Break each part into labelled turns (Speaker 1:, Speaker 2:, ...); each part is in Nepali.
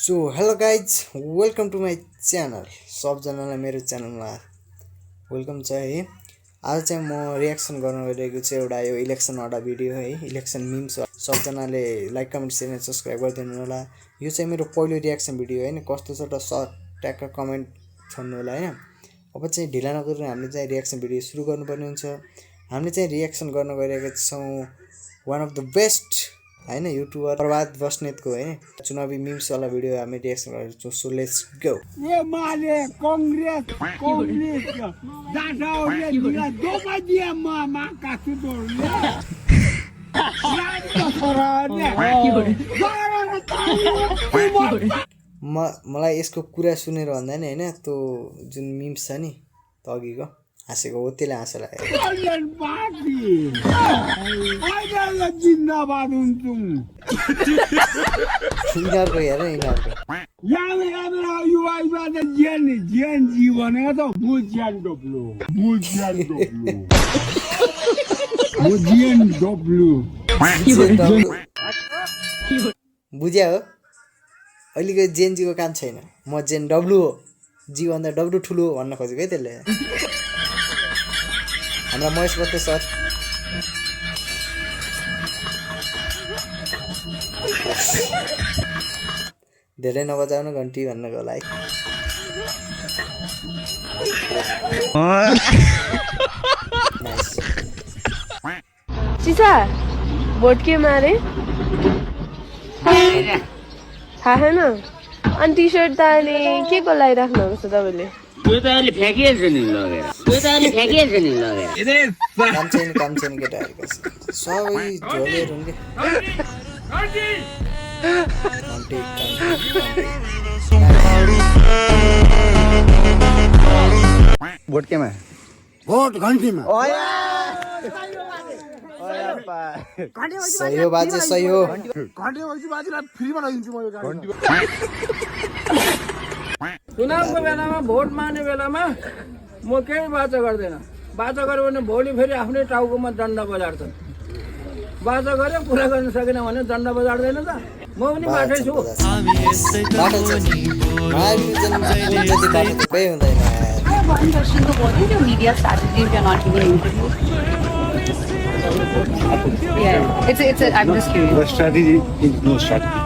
Speaker 1: So hello guys welcome to my channel सबजनालाई मेरो च्यानलमा वेलकम छ है। आज चाहिँ म रियाक्सन गर्न गइरहेको छु एउटा यो इलेक्सनवाला भिडियो है, इलेक्सन मिम्स। सबजनाले like comment share and subscribe गरिदिनु होला। यो चाहिँ मेरो पहिलो रियाक्सन भिडियो हैन, कस्तो छ त सर्ट ट्याक्क कमेन्ट छोड्नु होला हैन। अब चाहिँ ढिला नगरेर हामीले चाहिँ रियाक्सन भिडियो सुरु गर्नुपर्ने हुन्छ। हामीले चाहिँ रियाक्सन गर्न गइरहेका छौँ वान अफ द बेस्ट हैन युट्युबर प्रभात बस्नेतको है चुनावी मिम्स वाला भिडियो हामी रियाक्सन गरेको छौँ। So let's go.
Speaker 2: ये माले कांग्रेस जाटाओले दिला दोमा दिया मामा कासु दोले
Speaker 1: मलाई यसको कुरा सुनेर भन्दा नि हैन त्यो जुन मिम्स छ नि त अघिको हाँसेको हो त्यसले हाँसो लाग्यो।
Speaker 2: जिंदाबाद उन्चुम
Speaker 1: यिनीहरूको हेर यिनीहरूको
Speaker 2: यहाँ युवा ज्यान जीवन त बुझ्यान डब्लु
Speaker 1: बुझ्या हो। अहिलेको जेनजीको काम छैन, म जेन डब्लु हो, जीभन्दा डब्लु ठुलो हो भन्न खोजेको है त्यसले। हाम्रा महेश बत्ते सर धेरै नबजाउनु घन्टी भन्नको लागि
Speaker 3: सीसा भोट के मारे थाहा छैन। अनि टी सर्ट त अहिले के को लगाइराख्नु भएको छ तपाईँले?
Speaker 4: त्यो त अहिले फ्याँकिएछ नि लगेर,
Speaker 1: काम छैन केटाहरूको सबै झोलेहरू हुन्
Speaker 5: भोट केमा?
Speaker 2: भोट घन्टीमा
Speaker 1: सही हो बाजे, सही हो।
Speaker 2: घन्टी बाजेलाई फ्रीमा लगिदिन्छु म यो गाडी।
Speaker 6: चुनावको बेलामा भोट माग्ने बेलामा म केही बाचा गर्दैन। बाचा गऱ्यो भने भोलि फेरि आफ्नै टाउकोमा दण्ड बजार्छन्। बाचा गऱ्यो कुरा गर्न सकेन भने दण्ड बजार्दैन त। म पनि बाटै छु।
Speaker 5: I'm just curious. The strategy is no strategy.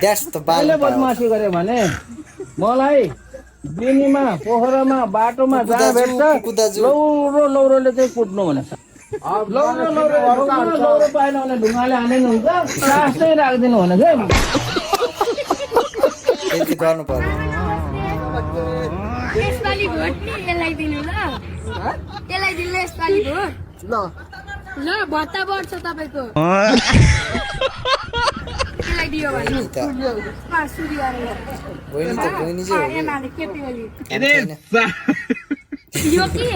Speaker 1: That's the
Speaker 6: मैले बदमासी गरेँ भने मलाई दिनीमा पोखरामा बाटोमा जहाँ भेट्छ लौरोले चाहिँ कुट्नु भनेछ। लौरो पाएन भने ढुङ्गाले हानिनु हुन्छ, सास चाहिँ राखिदिनु भनेछ है।
Speaker 1: गर्नु पर्यो।
Speaker 7: यसपालि भोट नि यसलाई दिनु ल, यसलाई दिनु यसपालि भोट ल भत्ता बढ्छ तपाईँको। यसलाई दियो भने यो के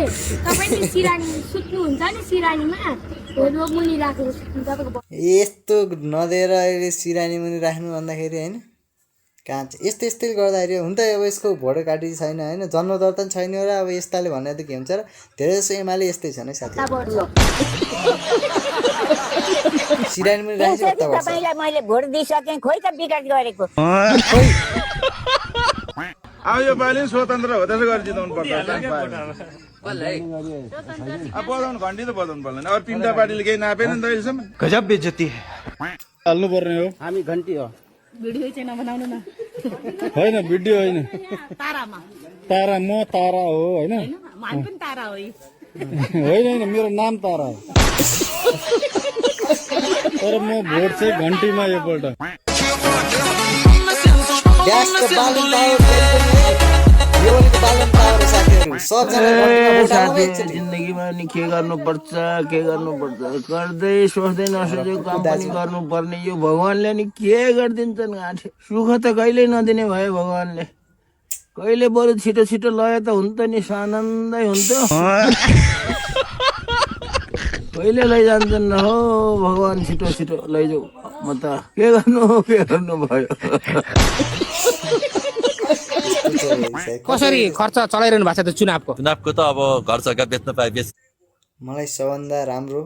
Speaker 7: तपाईँ सिरानी सुत्नुहुन्छ नि, सिरानीमा मुनि राखेर सुत्नु तपाईँको।
Speaker 1: यस्तो नदिएर अहिले सिरानी मुनि राख्नु भन्दाखेरि होइन कहाँ यस्तो यस्तै गर्दाखेरि हुन त अब यसको भोटर कार्ड छैन होइन, जन्मदर्ता पनि छैन र अब यस्ताले भने त के हुन्छ र। धेरै जस्तो एमाले यस्तै छ नि साथी। सिरानी मुनि राखेको
Speaker 8: तपाईलाई मैले भोट दिइसकेँ, खोइ त विकास गरेको।
Speaker 9: अब यो पालि स्वतन्त्र हो त्यसो गरी जिताउनु पर्छ। अब बजाउनु घन्टी त बजाउनु पर्दैन। अब तीनटा पार्टीले केही नापेन नि त अहिलेसम्म।
Speaker 5: गजब बेइज्जती हाल्नु पर्ने हो।
Speaker 8: हामी घन्टी हो।
Speaker 7: भिडियो चाहिँ नबनाउनु न।
Speaker 5: होइन भिडियो होइन,
Speaker 7: तारामा
Speaker 5: तारा म तारा हो होइन।
Speaker 7: हामी पनि तारा हो।
Speaker 5: होइन मेरो नाम तारा हो, तर म भोट चाहिँ घन्टीमा योपल्ट।
Speaker 6: जिन्दगीमा नि के गर्नुपर्छ गर्दै सोच्दै नसोचेको काम पनि गर्नुपर्ने। यो भगवानले नि के गरिदिन्छन् गाँठे। सुख त कहिले नदिने भयो भगवानले, कहिले बरु छिटो छिटो लयो त हुन्छ नि, आनन्दै हुन्थ्यो। कहिले लैजान्छन् न हो भगवान, छिटो छिटो लैजाऊ। म त के गर्नु भयो।
Speaker 10: कसरी खर्च चलाइरहनु भएको छ त चुनावको
Speaker 11: त अब घर जग्गा बेच्न पाए
Speaker 1: मलाई सबभन्दा राम्रो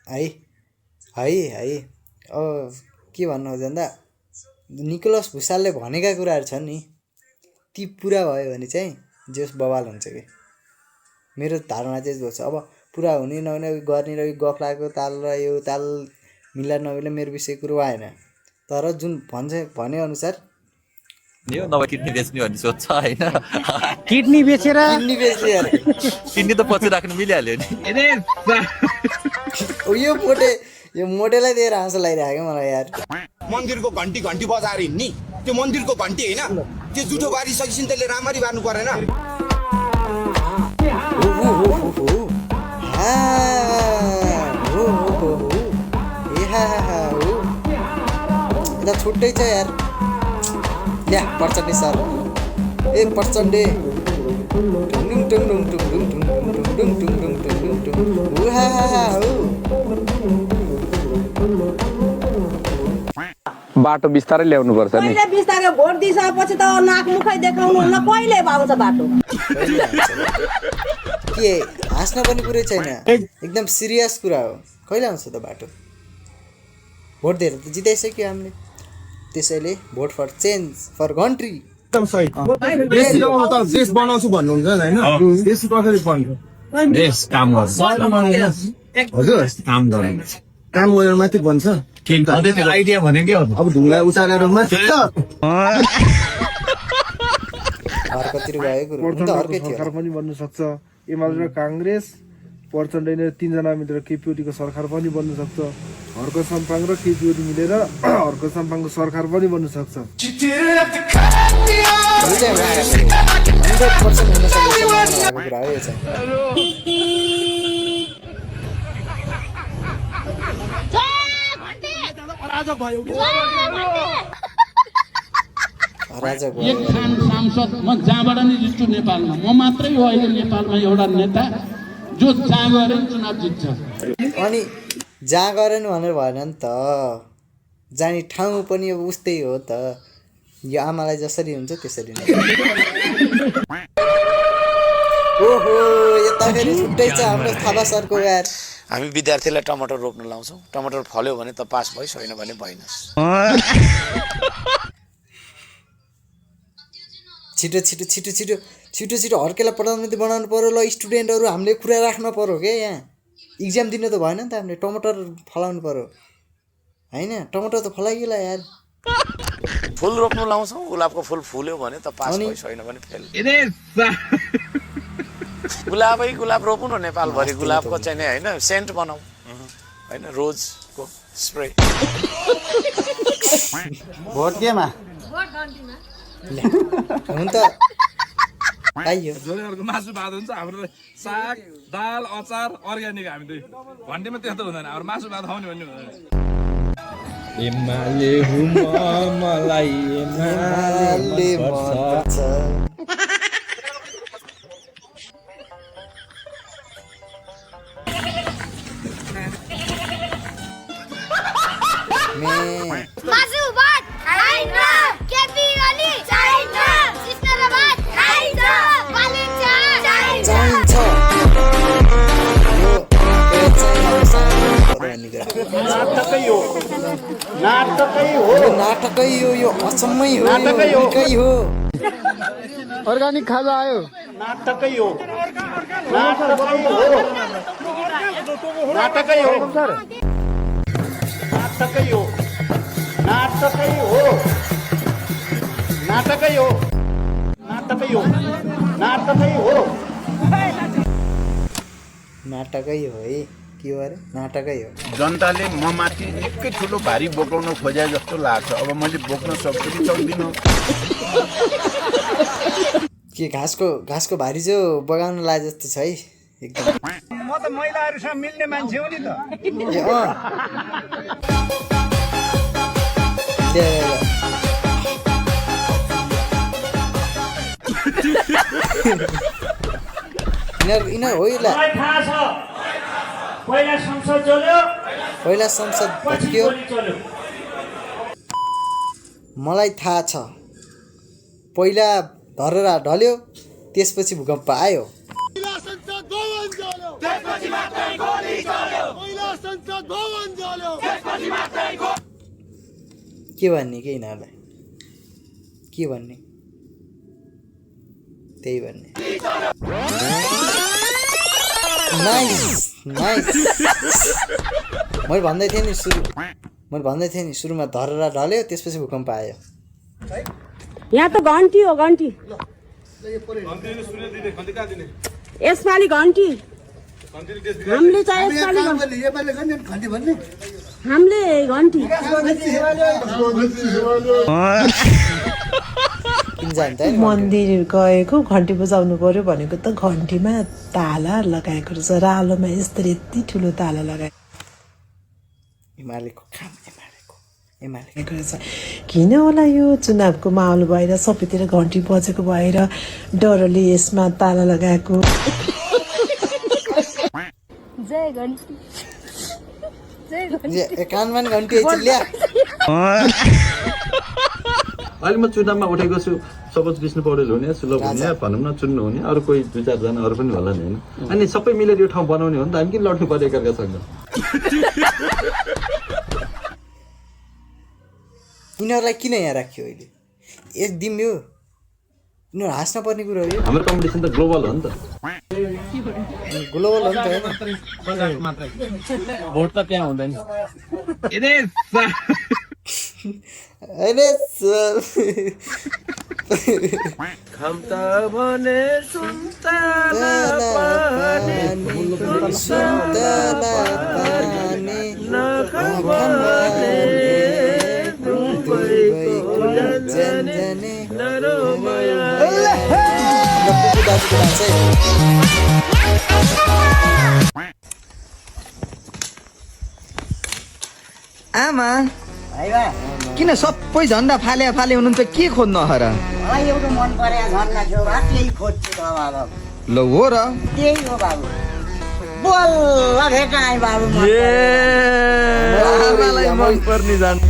Speaker 1: है है अब के भन्नु खोज्दा निकोलस भुसालले भनेका कुराहरू छन् नि ती पुरा भयो भने चाहिँ जस बवाल हुन्छ कि मेरो धारणा चाहिँ जो छ अब पुरा हुने नहुने गर्ने र गफ लागेको ताल र यो ताल मिला नमिला मेरो विषय कुरो आएन तर जुन भने अनुसार
Speaker 11: यो नभए किडनी बेच्ने भन्ने सोध्छ होइन
Speaker 10: किडनी बेचेर
Speaker 11: किडनी त पछि राख्नु मिलिहाल्यो नि
Speaker 1: यो मोटेलाई दिएर हाँसो लागिरहेको मलाई यार
Speaker 2: मन्दिरको घन्टी घन्टी बजाएर हिँड्ने त्यो मन्दिरको घन्टी होइन त्यो जुठो बारी सकिसिन त्यसले राम्ररी बार्नु परेन
Speaker 1: यता छुट्टै छ यार ल्या प्रचण्डे सर ए प्रचण्डे
Speaker 10: बाटो बिस्तारै ल्याउनु पर्छ नि
Speaker 3: बिस्तारै भोट दिइसकेपछि त नाक मुखै देखाउनु न कहिले पाउँछ बाटो
Speaker 1: के हाँस्न पनि कुरै छैन एकदम सिरियस कुरा हो कहिले आउँछ त बाटो भोट दिएर त जिताइसक्यो हामीले त्यसैले vote for change for country
Speaker 2: एकदम सही देश बनाउँछु भन्नुहुन्छ होइन देश कसरी बन्छ
Speaker 4: देश काम गर्छ
Speaker 2: हजुर
Speaker 4: काम गर्छ
Speaker 2: काम गरेर मात्रै बन्छ
Speaker 4: आइडिया भनेकै हो
Speaker 2: अब ढुङ्गा उचालेर मात्रै
Speaker 1: अर्कोतिर गएको कुरो हुन त अर्कै थियो
Speaker 5: सरकार पनि बन्न सक्छ एमाले र काङ्ग्रेस प्रचण्ड नै तीनजना मिलेर केपिओलीको सरकार पनि बन्न सक्छ हर्क सम्पाङ र केपिओली मिलेर हर्क सम्पाङको सरकार पनि बन्न सक्छ
Speaker 1: 100% हुन सक्छ कुरा हो यो चाहिँ
Speaker 6: एक खान सांसद म जहाँबाट नि जित्छु नेपालमा म मात्रै हो अहिले नेपालमा एउटा नेता जो जहाँ गएर चुनाव जित्छ
Speaker 1: अनि जहाँ गएर नि भनेर भएन नि त जाने ठाउँ पनि अब उस्तै हो त यो आमालाई जसरी हुन्छ त्यसरी नै ओहो यता फेरि छुट्टै छ हाम्रो थापा सरको यार
Speaker 6: हामी विद्यार्थीलाई टमाटर रोप्न लाउँछौँ टमाटर फल्यो भने त पास भयो छैन भने भएन
Speaker 1: छिटो छिटो छिटो छिटो छिटो छिटो हर्केलाई प्रधानमन्त्री बनाउनु पर्यो ल स्टुडेन्टहरू हामीले कुरा राख्न पर्यो क्या यहाँ इक्जाम दिनु त भएन नि त हामीले टमाटर फलाउनु पर्यो होइन टमाटर त फलाइगेला यार
Speaker 6: फुल रोप्नु लाउँछौँ गुलाबको फुल फुल्यो भने त पास भयो छैन भने फेल गुलाब रोप्नु न नेपालभरि गुलाबको चाहिँ नि होइन सेन्ट बनाऊ होइन रोजको स्प्रे
Speaker 5: भोट केमा
Speaker 1: हुन त आइयो
Speaker 9: जोलेहरूको मासु भात हुन्छ हाम्रो साग दाल अचार अर्ग्यानिक हामी त घन्टीमा त्यस्तो हुँदैन हाम्रो मासु भात खाउने भन्ने हुँदैन
Speaker 5: एमाले हुमा मलाई एमाले मनपर्छ
Speaker 7: मासु भात खाइन्छ केपी ओली चाहिन्छ सिस्टर भात खाइन्छ बालिन्छ
Speaker 1: चाहिन्छ नाटकै हो यो अचम्मै हो नाटकै हो
Speaker 5: अर्ग्यानिक खाजा आयो
Speaker 2: नाटकै हो नाटकै हो नाटकै हो नाटकै हो नाटकै हो नाटकै हो नाटकै हो नाटकै हो
Speaker 1: नाटकै हो है के हो अरे नाटकै हो
Speaker 2: जनताले म माथि निकै ठुलो भारी बोकाउन खोजे जस्तो लाग्छ अब मैले बोक्न सक्छु कि सक्दिनँ
Speaker 1: के घाँसको भारी चाहिँ बगाउन लागे जस्तो छ है एकदम
Speaker 2: म त महिलाहरूसँग मिल्ने मान्छे हो नि त
Speaker 1: यिनीहरू होइन पहिला संसद भत्कियो मलाई थाहा छ पहिला धरहरा ढल्यो त्यसपछि भूकम्प आयो
Speaker 2: संसद भवन
Speaker 1: के भन्ने के यिनीहरूलाई के भन्ने त्यही भन्ने नाइस मैले भन्दै थिएँ नि सुरुमा धरेर ढल्यो त्यसपछि भूकम्प आयो
Speaker 3: यहाँ त घन्टी हो घन्टी यसपालि घन्टी हामीले चाहिँ हामीले घन्टी
Speaker 1: मन्दिर
Speaker 3: गएको घन्टी बजाउनु पर्यो भनेको त घन्टीमा ताला लगाएको रहेछ रालोमा यति ठुलो ताला लगाएको
Speaker 1: एमालेको
Speaker 3: किन होला यो चुनावको माहौल भएर सबैतिर घन्टी बजेको भएर डरले यसमा ताला लगाएको
Speaker 1: कानमा घन्टी ल्या
Speaker 11: अहिले म चुनावमा उठेको छु सपोज विष्णु पौडेल हुने सुलभ हुने भनौँ न चुन्नु हुने अरू कोही 2-4 जना अरू पनि होला नि होइन अनि सबै मिलेर यो ठाउँ बनाउने हो नि त हामी किन लड्नु पर्यो एकअर्कासँग
Speaker 1: यिनीहरूलाई किन यहाँ राख्यो अहिले एक दिन यो यिनीहरू हाँस्न पर्ने कुरो हो यो
Speaker 11: हाम्रो कम्पिटिसन त ग्लोबल हो नि त
Speaker 1: ग्लोबल हो नि त
Speaker 4: भोट त त्यहाँ हुँदैन
Speaker 1: होइन सर
Speaker 6: खम्ता भने सुन्तला पानी नखम्बाले दुबईको जाने नरोमाया
Speaker 10: आमा किन सबै झन्डा फाले हुनुहुन्छ के खोज्नु हर
Speaker 8: एउटा मन परे झन्डा थियो त्यही खोज्छु त बाबा
Speaker 10: ल हो र
Speaker 8: त्यही हो बाबु बल्ल भेटाएँ बाबु
Speaker 10: आमालाई मन पर्ने झन्डा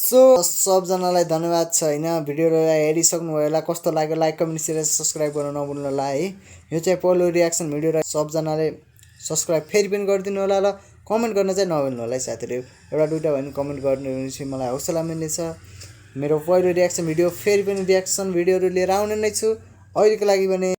Speaker 1: सो सबजनालाई धन्यवाद छ होइन भिडियोलाई हेरिसक्नु भयो होला कस्तो लाग्यो लाइक कमेन्ट सेयर सब्सक्राइब गर्न नभुल्नु होला है यो चाहिँ पहिलो रियाक्सन भिडियो र सबजनाले सब्सक्राइब फेरि पनि गरिदिनु होला र कमेन्ट गर्न चाहिँ नभुल्नु होला है साथीहरू एउटा दुइटा भने कमेन्ट गर्नु मलाई हौसला मिल्नेछ मेरो पहिलो रियाक्सन भिडियो फेरि पनि रियाक्सन भिडियोहरू लिएर आउने नै छु अहिलेको लागि भने